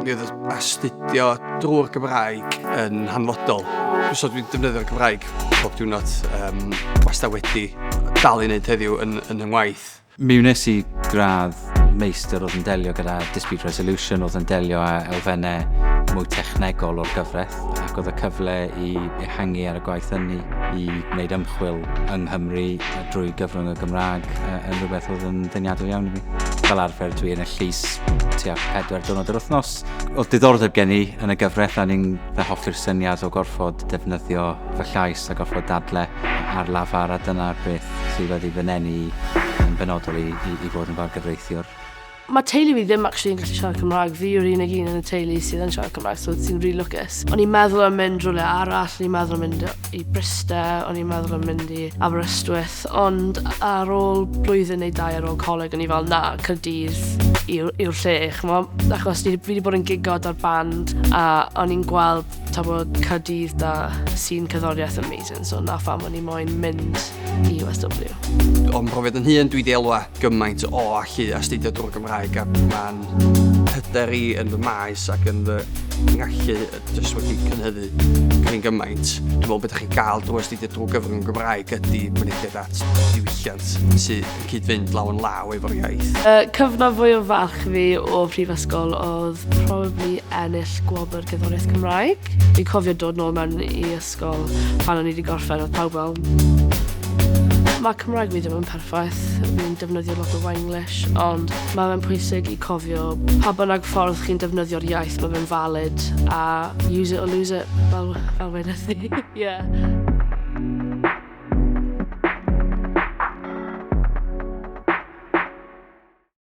Mi oedd astudio drwy'r Gymraeg yn hanfodol. So dwi'n defnyddio'r Gymraeg pob diwrnod, wastad wedi dal i wneud heddiw yn yng ngwaith. Mi wnes i gradd meistr oedd yn delio gyda dispute resolution, oedd yn delio â elfennau mwy technegol o'r gyfraith, ac oedd y cyfle i ehangu ar y gwaith hynny i wneud ymchwil yng Nghymru drwy gyfrwng y Gymraeg yn rhywbeth oedd yn ddeniadol iawn i fi. Fel arfer dwi yn y llys tua 4 diwrnod yr wythnos. Oedd diddordeb gen i yn y gyfraith a ni'n hoffi'r syniad o gorfod defnyddio fy llais a gorfod dadle ar lafar, a dyna'r beth sydd wedi fy nenu yn benodol i fod yn fargyfreithiwr. Mae teulu fi ddim actually yn gallu siarad Cymraeg. Fi yw'r unig un yn y teulu sydd yn siarad Cymraeg, so sy'n rili lwcus. O'n i'n meddwl am mynd rhywle arall, o'n i'n meddwl am mynd i Bryste, o'n i'n meddwl am mynd i Aberystwyth, ond ar ôl blwyddyn neu dau ar ôl coleg, o'n i fel, na, Caerdydd yw'r lle, ch'mo'? Achos fi wedi bod yn gigo 'da'r band, a o'n i'n gweld ta bod Caerdydd 'da scene cerddoriaeth amazing, so 'na pham o'n i moyn mynd i USW. O'm mhrofiad yn hun, dwi 'di elwa gymaint o allu astudio drwy'r Gymraeg, a ma'n hyder i yn fy maes ac yn fy ngallu jyst wedi cynhyddu cryn gymaint. Dwi'n meddwl beth ydych chi'n gael drwy astudio drwy gyfrwng y Gymraeg ydy mynediad at diwylliant sydd yn cyd-fynd law yn law efo'r iaith. Y cyfnod fwy o falch fi o prifysgol oedd probably ennill gwobr gerddoriaeth Cymraeg. Fi'n cofio dod nôl mewn i ysgol pan o'n i wedi gorffen, oedd pawb fel... Mae Cymraeg fi ddim yn perffaith, fi'n defnyddio lot o Wenglish, ond mae fe'n pwysig i cofio pa bynnag ffordd chi'n defnyddio'r iaith, mae fe'n valid, a use it or lose it, fel wedes i. Yeah.